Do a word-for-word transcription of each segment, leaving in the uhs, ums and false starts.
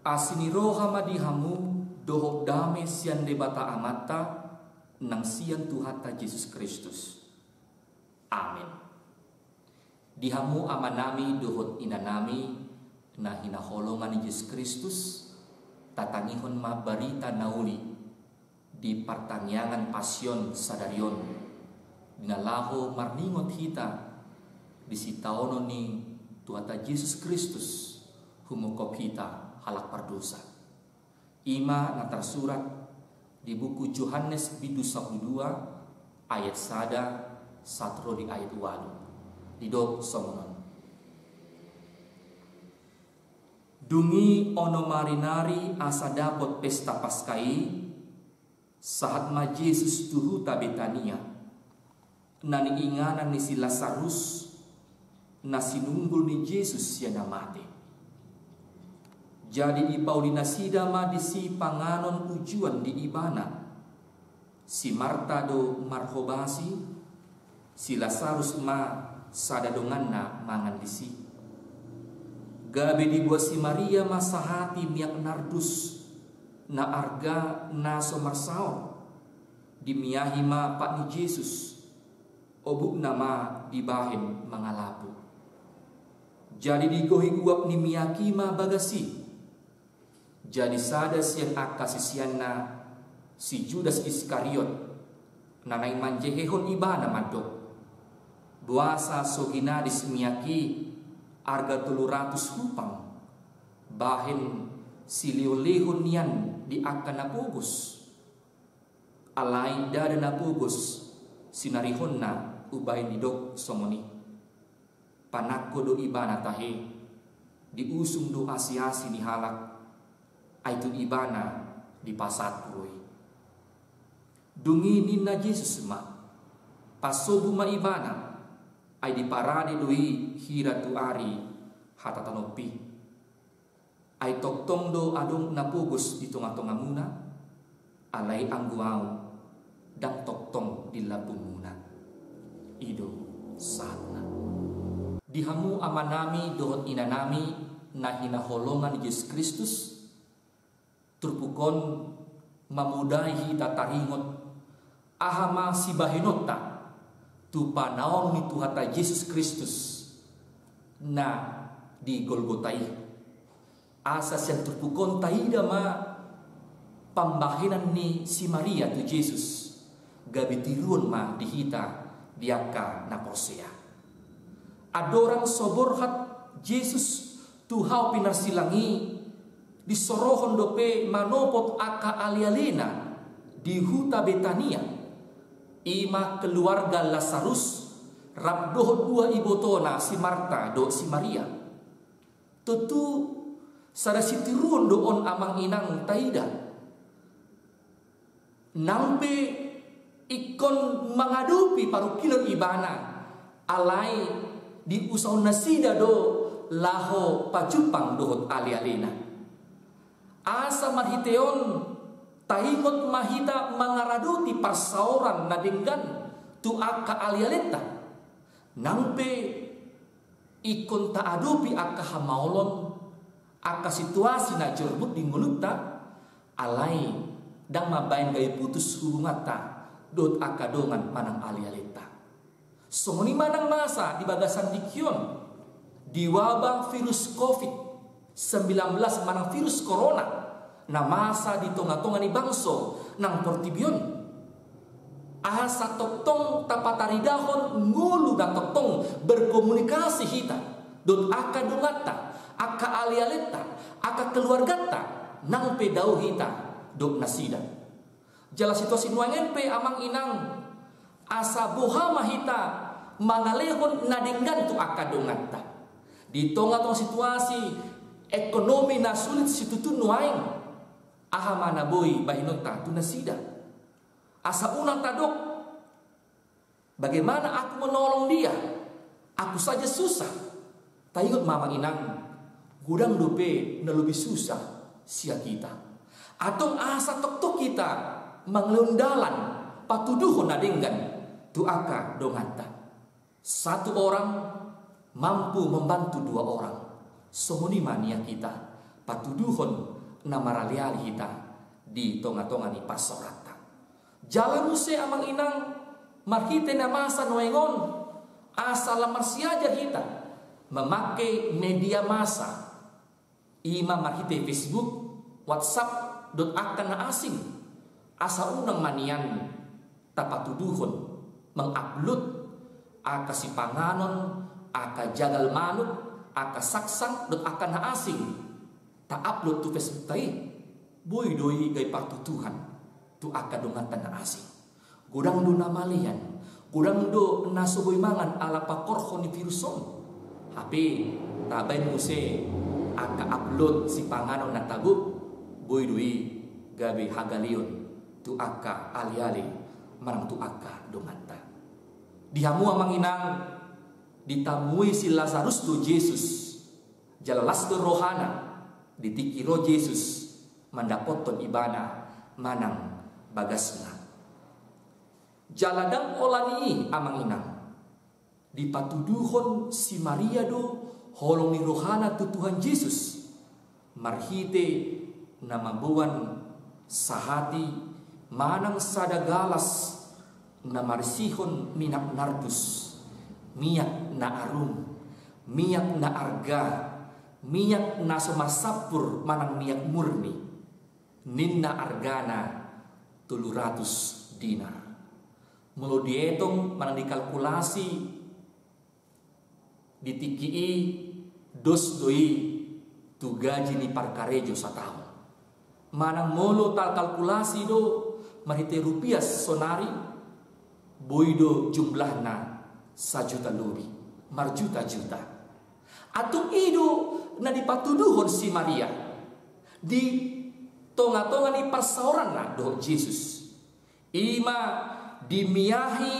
Asi ni roha ma di hamu dohot dame sian Debata Amanta nang sian Tuhanta Jesus Kristus. Amen. Di hamu amanami dohot inanami na hinaholongan ni Jesus Kristus, tatangihon ma barita na uli di partangiangan pasion sadari on, di na laho marningot hita di sitaonon ni Tuhanta Jesus Kristus humongkop hita halak pardosa. I ma na tarsurat di buku Johannes bindu sampulu dua ayat sada sahat ro di ayat ualu. Didok songon on. Dung i onom ari nari asa dapot pesta Paska i, sahat ma Jesus tu huta Betania, na niinganan ni si Lasarus, na sinunggul ni Jesus sian na mate. Jadi dipauli nasida ma disi panganon ujuan di ibana. Si Marta do marhobasi, si Lasarus ma sada donganna mangan disi. Gabe diboan si Maria ma sahati miak nardus, na arga na so marsaor, dimiahi ma pat ni Jesus, obukna ma dibahen mangalapu. Jadi digohi uap ni miak i ma bagas i. Jadi sada sian angka siseanna, si Judas Iskariot, na naeng manjehehon ibana mandok, boasa so hinadis miak i arga tolu ratus hupang, bahen silehonlehon nian di angka na pogos? Alai ndada na pogos sinarihonna umbahen didok songon i. Panangko do ibana tahe, diusung do asiasi ni halak, ai tu ibana dipasahat do i. Dung i ninna Jesus ma, pasobu ma ibana, ai diparade do i hira tu ari hatatanop i. Ai tongtong do adong na pogos di tongatongamuna, alai anggo ahu ndang tongtong di lambungmuna. I do sahatna. Di hamu amanami dohot inanami na hinaholongan ni Jesus Kristus, turpuk on mamodai hita taringot aha ma sibahenonta tu panaon ni Tuhanta Jesus Kristus na di Golgota i. Asa sian turpuk on taida ma pambahenan ni si Maria tu Jesus, gabe tiruon ma di hita di angka na porsea. Andorang so borhat Jesus tu hau pinarsilang i, disorohon dope manopot angka alealena di huta Betania, i ma keluarga Lasarus rap dohot dua ibotona si Marta dohot si Maria. Tontu sada sitiruon do on amang inang taida. Nang pe ingkon mangadopi parungkilon ibana, alai diusahon nasida do laho pajumpang dohot alealena. Asa marhite on taingot ma hita mangaradoti parsaoran na denggan tu angka alealenta. Nang pe ingkon taadopi angka hamaolon, angka situasi na jorbut di ngolunta, alai ndang mambaen gabe putus hubunganta dohot angka dongan manang alealenta. Songon i ma nang masa di bagasan denggan on, di wabah virus covid sembilan belas manang virus corona na masa di tongatonga ni bangso nang portibi on. Asa tongtong tapataridahon ngolu na tongtong berkomunikasi hita dohot angka donganta, angka alealenta, angka keluarganta, nang pe dao hita dohot nasida. Jala situasi nuaeng on pe amang inang, asa boha ma hita mangalehon na denggan tu angka donganta di tongatonga situasi ekonomi na sulit situtu nuaeng. Aha ma na boi bahenonta tu nasida? Asa unang tadok, bagaimana aku menolong dia? Aku saja susah. Taingot ma amang inang, godang dope na lobi susah sian hita. Antong asa tongtong hita mangalehon dalan patuduhon na denggan tu angka donganta. Satu orang mampu membantu dua orang. Songon i ma nian hita. patuduhon na maraleale hita di tongatonga ni parsaoranta. Jala muse amang inang, marhite na masa nuaeng on, asa lam marsiajar hita mamangke media masa, i ma marhite Facebook, WhatsApp dohot angka na asing, asa unang ma nian tapatuduhon mangupload angka sipanganon, angka jagal manuk, angka saksang dohot angka na asing, taupload tu Facebook ta i. Boi do i gabe partutuhan tu angka donganta na asing. Godang do na malean, godang do na so boi mangan ala pangkorhon ni virus on. Hape tabaen muse angka upload sipanganon na tabo, boi do i gabe hagaleon tu angka aleale manang tu angka donganta. Di hamu amang inang, ditamui si Lasarus do Jesus, jala las do rohana, di tingki ro Jesus mandapothon ibana manang bagasna. Jala ndang holan i amang inang, dipatuduhon si Maria do holong ni rohana tu Tuhan Jesus, marhite na mamboan sahati manang sada galas na marisihon miak nardus, miak na arum, miak na arga, miak na so marsampur manang miak murni, ninna argana tolu ratus dinar. Molo dietong manang dikalkulasi, di tingki i dos do i tu gaji ni parkarejo sataon. Manang molo takalkulasi do marhite rupiah sonari, boi do jumlahna sajuta lobi, marjuta-juta. Antong i do na dipatuduhon si Maria di tongatonga ni parsaoranna dohot Jesus. I ma dimiahi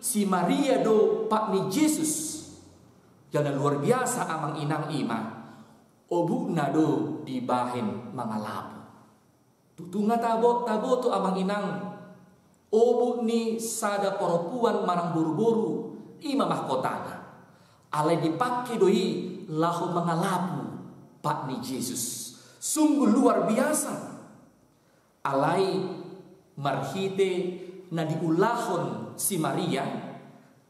si Maria do pat ni Jesus. Jala luar biasa amang inang, i ma obukna do dibahen mangalapu. Tutu nga tabo, taboto amang inang, obuk ni sada parompuan manang boruboru, i ma mahkotana. Alai dipangke do i laho mangalapu pat ni Jesus. Sungguh luar biasa. Alai marhite na diulahon si Maria,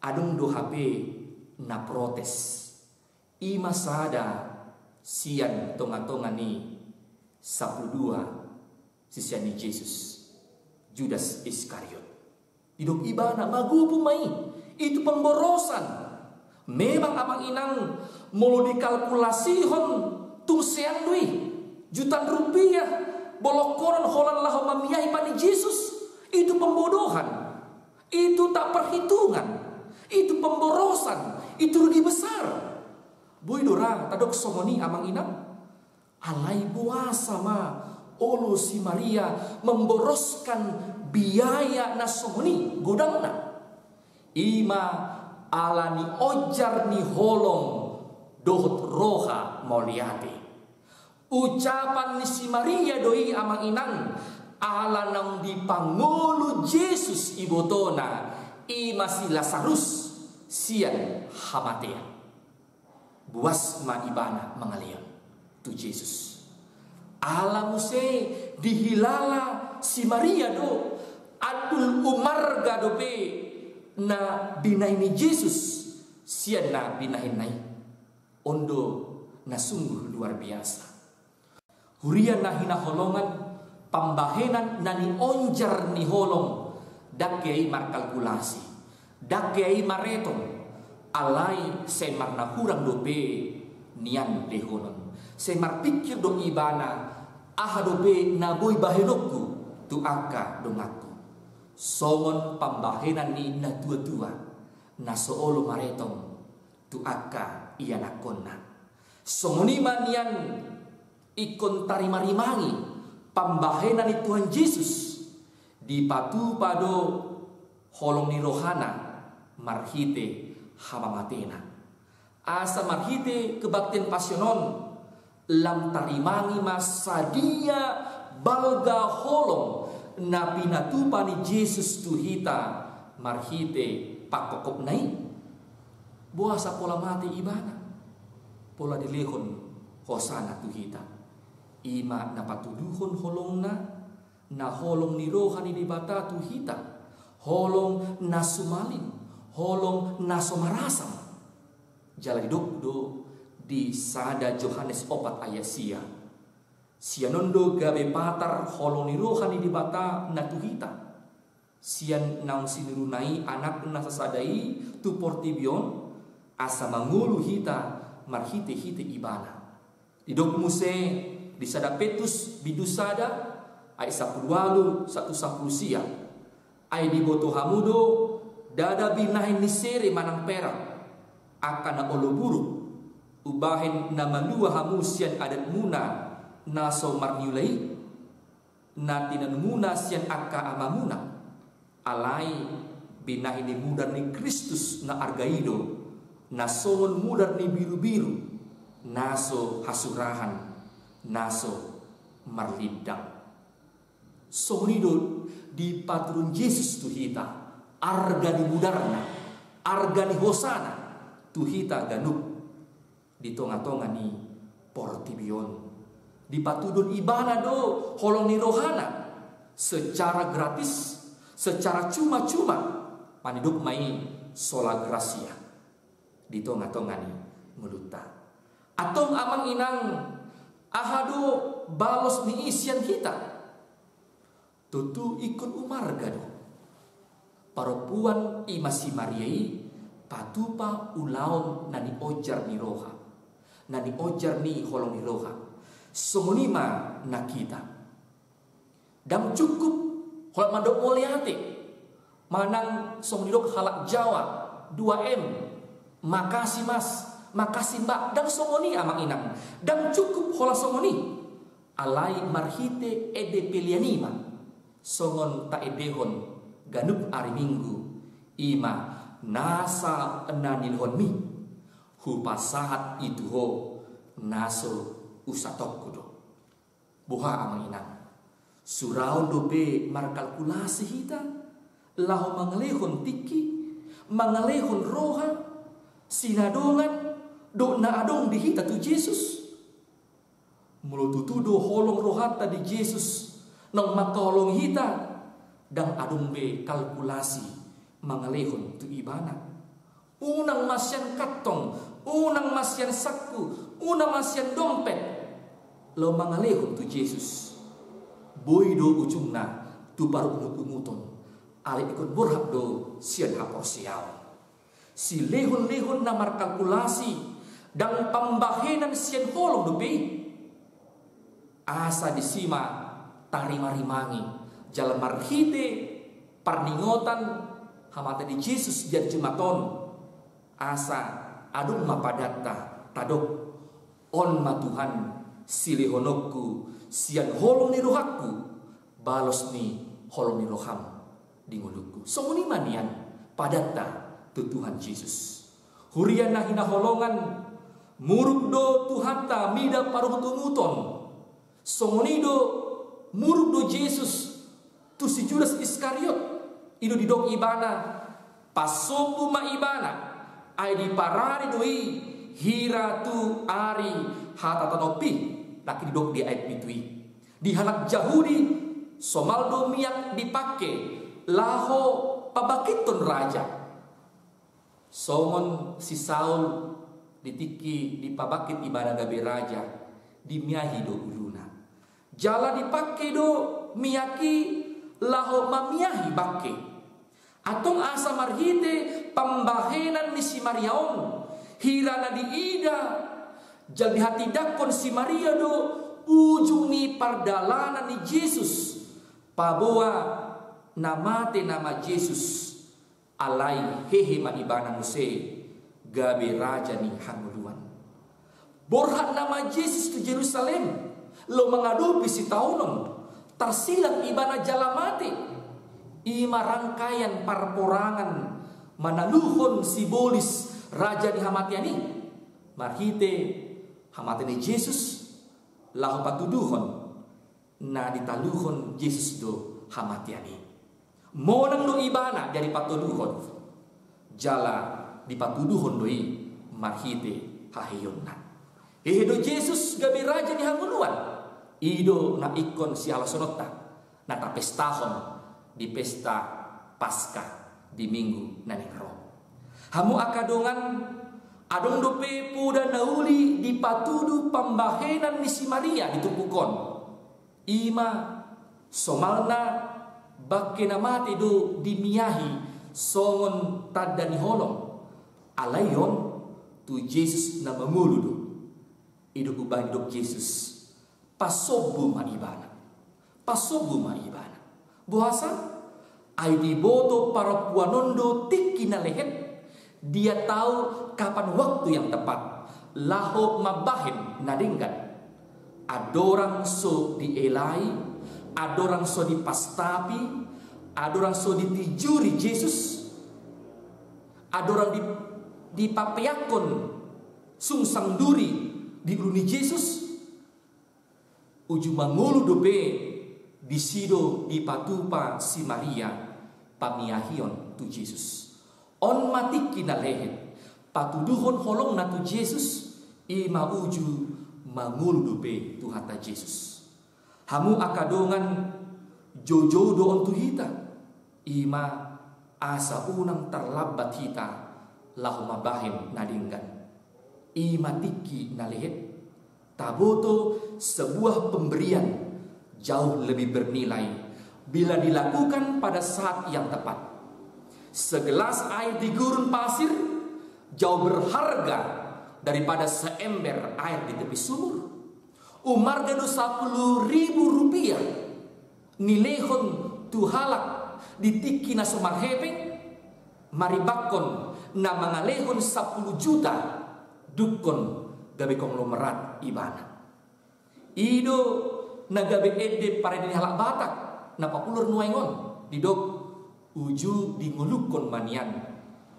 adong do hape na protes. I ma sada sian tongatonga ni sampulu dua sisean ni Jesus, Judas Iskariot. Didok ibana, magopo ma i, itu pemborosan. Memang amang inang, molo dikalkulasihon tung sean do i, jutaan rupiah bolongkonon holan laho mamiahi pat ni Jesus. Itu pembodohan. Itu tak perhitungan. Itu pemborosan. Itu rugi besar. Boi do ra tadok songon i amang inang? Alai boasa ma olo si Maria memboroskan biaya na songon i godangna? I ma ala ni onjar ni holong dohot roha mauliate. Ucapan ni si Maria do i amang inang, ala naung dipangolu Jesus ibotona, i ma si Lasarus, sian hamatean. Buas ma ibana mangalean tu Jesus. Ala muse dihilala si Maria do, andul umarga dope na binahen ni Jesus sian na binahenna i. On do na sungguh luar biasa. Huria na hinaholongan, pambahenan na nionjar ni holong, ndang hea i markalkulasi, ndang hea i maretong, alai sai marnahurang dope nian lehonon. Sai marpingkir do ibana, aha dope na boi bahenonku tu angka donganku. Songon pambahenan ni natuatua, na so olo maretong tu angka ianakhonna. Songon i ma nian ingkon tarimarimangi pambahenan ni Tuhan Jesus, dipatupa do holong ni rohana marhite hamamatena. Asa marhite kebaktian pasion on, lam tarimangi ma sadia balga holong na pinatupa ni Jesus tu hita marhite pangkophopna i. Boasa pola mate ibana, pola dilehon hosana tu hita. I ma na patuduhon holongna, na holong ni roha ni Debata tu hita, holong na sumalin, holong na so marasam. Jala didok do di sada Johannes opat ayat sia. Sian on do gabe patar holong ni roha ni Debata na tu hita. Sian naung sinuruna i Anakna sasada i tu portibi on, asa mangolu hita marhite-hite Ibana. Didok muse di sada Petrus bindu sada, ayat sampulu ualu sahat tu sampulu sia. Ai diboto hamu do, ndada binahen ni sere manang perak, angka na olo buruk, umbahen na malua hamu sian adatmuna na so marniula i, na tinanumuna sian angka amamuna. Alai binahen ni mudar ni Kristus na arga i do, na songon mudar ni birubiru, na so hasurahan, na so marlindang. Songon i do dipatuduhon Jesus tu hita, arga ni mudarna, arga ni hosana, tu hita ganup di tonga-tonga ni portibi on. Dipatuduhon Ibana do holong ni rohana secara gratis, secara cuma-cuma, manidok ma i sola gratia di tonga-tonga ni ngolunta. Antong amang inang, aha do balos ni i sian hita? Tontu ingkon umarga do. Parompuan i ma si Maria i patupa ulaon na niojar ni roha, na niojar ni holong ni roha. Songon i ma na hita. Ndang cukup holan mandok mauliate, manang songon didok halak Jawa, dua M, makasih Mas, makasih Mbak. Ndang songon i amang inang. Ndang cukup holan songon i. Alai marhite ende pelean i ma, songon taendehon ganup ari Minggu, i ma nasa na nilehonmi, hupasahat i tu ho na so husatongku do. Boha amang inang? Suraon dope markalkulasi hita laho mangalehon tingki, mangalehon roha, sinadongan dohot na adong di hita tu Jesus? Molo tutu do holong rohanta di Jesus naung mangkaholongi hita, ndang adong be kalkulasi mangalehon tu Ibana. Unang ma sian kantong, unang ma sian sangku, unang ma sian dompet, laho mangalehon tu Jesus. Boi do ujungna tu parungut-unguton, alai ingkon borhat do sian haporseaon. Silehon-lehon na markalkulasi, ndang pambahenan sian holong dope i. Asa disi ma tarima-rimangi jala marhite parningotan hamate ni Jesus di ari Jumat on, asa adong ma padanta tadok, on ma Tuhan silehononku sian holong ni rohangku, balos ni holong ni roham di ngolungku. Songon i ma nian padanta tu Tuhan Jesus. Huria na hinaholongan, muruk do Tuhanta mida parungut-unguton. Songon i do muruk do Jesus tu si Judas Iskariot. I do didok Ibana, pasombu ma Ibana, ai diparade do i hira tu ari hatataonpi. Nangkin didok di ayat pitu i. Di halak Jahudi, somal do miak dipangke laho pabangkithon raja. Songon si Saul, di tingki dipabangkit ibana gabe raja, dimiahi do uluna. Jala dipangke do miak i laho mamiahi bangke. Antong asa marhite pambahenan ni si Maria on, hira na diida jala dihatindangkon si Maria do ujung ni pardalanan ni Jesus, paboa na mate nama Jesus, alai hehe ma Ibana muse gabe raja ni hangoluan. Borhat nama Jesus tu Jerusalem laho mangadopi sitaonon, tarsilang Ibana jala mate. I ma rangkaian parporangan manaluhon sibolis raja ni hamatean i. Marhite hamate ni Jesus, laho patuduhon na ditaluhon Jesus do hamatean i. Monang do Ibana di ari patoluhon, jala dipatuduhon do i marhite haheionna. Hehe do Jesus gabe raja ni hangoluan. I do na ingkon sihalashononta na tapestahon di pesta Paska di Minggu na naeng ro. Hamu angka dongan, adong dope poda na uli dipatudu pambahenan ni si Maria di turpuk on. I ma somalna bangke na mate do dimiahi songon tanda ni holong. Alai on tu Jesus na mangolu do. I do umbahen didok Jesus, pasombu ma ibana. Pasombu ma ibana. Boasa? Ai diboto parompuan on do tingki na lehet, dia tahu kapan waktu yang tepat laho mambahen na denggan. Andorang so dielai, andorang so dipastapi, andorang so ditijuri Jesus, andorang di, dipapeakkon sungsang duri di ulu ni Jesus, uju mangolu dope disi do dipatupa si Maria pamiahion tu Jesus. On ma tingki na lehet, patuduhon holongna tu Jesus, i ma uju mangolu dope Tuhanta Jesus. Hamu angka dongan, joujou do on tu hita. I ma asa unang tarlambat hita laho mambahen na denggan. I ma tingki na lehet, taboto sebuah pemberian jauh lebih bernilai bila dilakukan pada saat yang tepat. Segelas air di gurun pasir jauh berharga daripada seember air di tepi sumur. Umarga do sapuluh ribu rupiah nilehon tu halak di tingki na so marhepeng, marimbangkon na mangalehon sapuluh juta dungkon gabe konglomerat ibana. I do na gabe ende parende ni halak Batak na populer nuaeng on, didok, uju dingoluhon ma nian,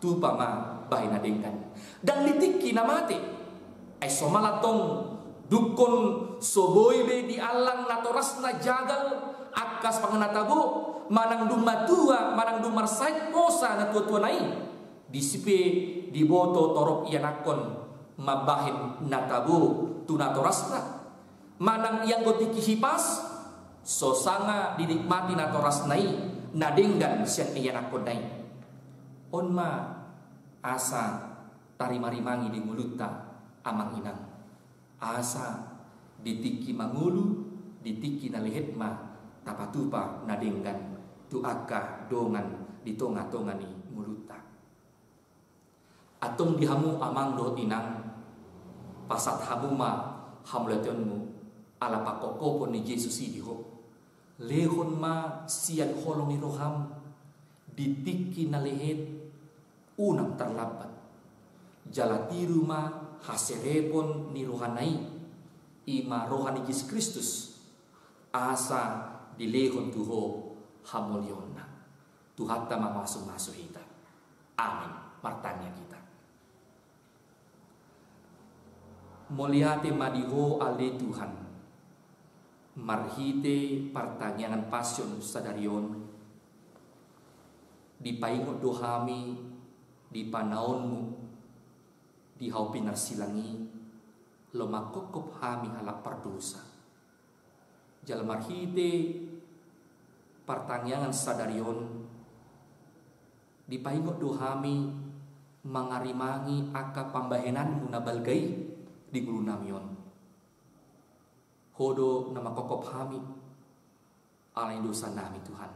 tupa ma bahen na denggan. Ndang di tingki na mate. Ai somal antong dungkon so boi be diallang natorasna jagal angka sipanganon na tabo, manang dung matua, manang dung marsahit posa natuatuana i. Disi pe diboto torop ianakhon mambahen na tabo tu natorasna. Manang ianggo tingki hipas, so sanga dinikmati natorasna i na denggan sian ianakhonna i. On ma asa tarimarimangi di ngolunta, amang inang. Asa di tingki mangolu, di tingki na lehet ma tapatupa na denggan tu angka dongan di tongatonga ni ngolunta. Antong di hamu amang dohot inang, pasahat hamu ma hamauliateonmu ala pangkophopon ni Jesus i di ho. Lehon ma sian holong ni roham di tingki na lehet, unang tarlambat. Jala tiru ma haserepon ni rohana i, i ma roha ni Jesus Kristus, asa dilehon tu ho hamaulionna. Tuhanta mamasumasu hita. Amin. Martangiang hita. Mauliate ma di ho ale Tuhan, marhite partangiangan Pasion sadari on, dipaingot do hami di panaonmu di hau pinarsilang i, laho mangkophop hami halak pardosa. Jala marhite partangiangan sadari on, dipaingot do hami mangarimangi angka pambahenanmu na balga i di ngolunami on. Ho do na mangkophop hami ala ni dosanami, Tuhan.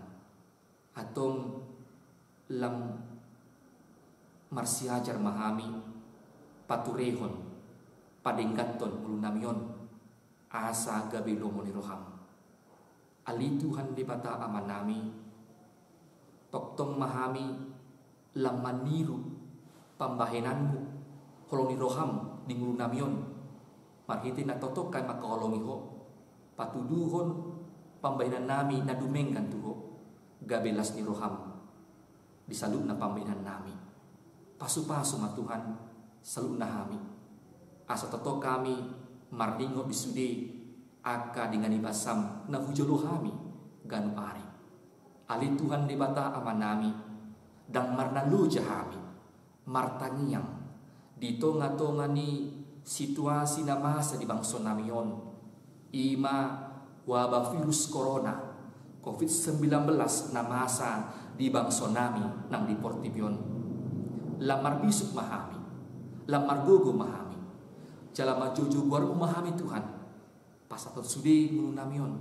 Antong lam marsiajar ma hami paturehon, padengganhon ngolunami on, asa gabe lomo ni roham. Ale Tuhan Debata Amanami, tongtong ma hami lam maniru pambahenanmu, holong ni roham di ngolunami on. Marhite na tongtong hami mangkaholongi ho, patuduhon pambahenannami na dumenggan tu ho, gabe las ni roham di saluhutna pambahenannami. Pasupasu ma Tuhan saluhutna hami, asa tongtong hami marningot di sude angka denggan ni basam na hujalo hami ganup ari. Ale Tuhan Debata Amanami, ndang marnaloja hami martangiang di tongatonga ni situasi na masa di bangsonami on, i ma Wabah virus corona covid sembilan belas na masa di bangso nami nang di portibi on. Lam marbisuk ma hami, lam margogo ma hami. Jala manjojou goarmu ma hami Tuhan. Pasahathon sude ngolu nami on,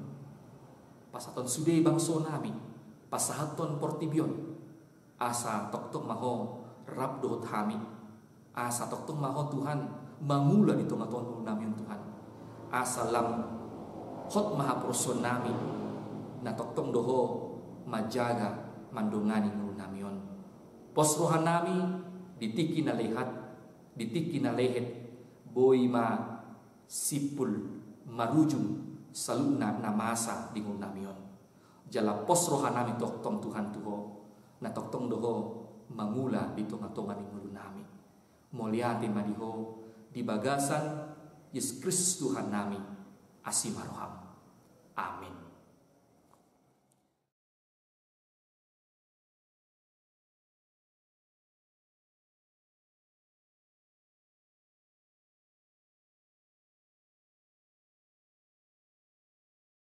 pasahathon sude bangso nami, pasahathon portibi on. Asa tongtong ma Ho rap dohot hami. Asa tongtong ma Ho Tuhan mangula di tonga-tonga ngolu nami on Tuhan. Asa lam hot ma haporseaon nami. Na tongtong do Ho manjaga mandongani ngolu nami on. Pos roha nami di tingki na lehet, di tingki na lehet, boi ma simpul marujung saluhutna na masa di ngolu nami on. Jala pos roha nami tongtong Tuhan tu Ho, na tongtong do Ho mangula di tonga-tonga ni ngolu nami. Mauliate ma di Ho di bagasan Jesus Kristus Tuhan nami. Asi ma roham. Amin.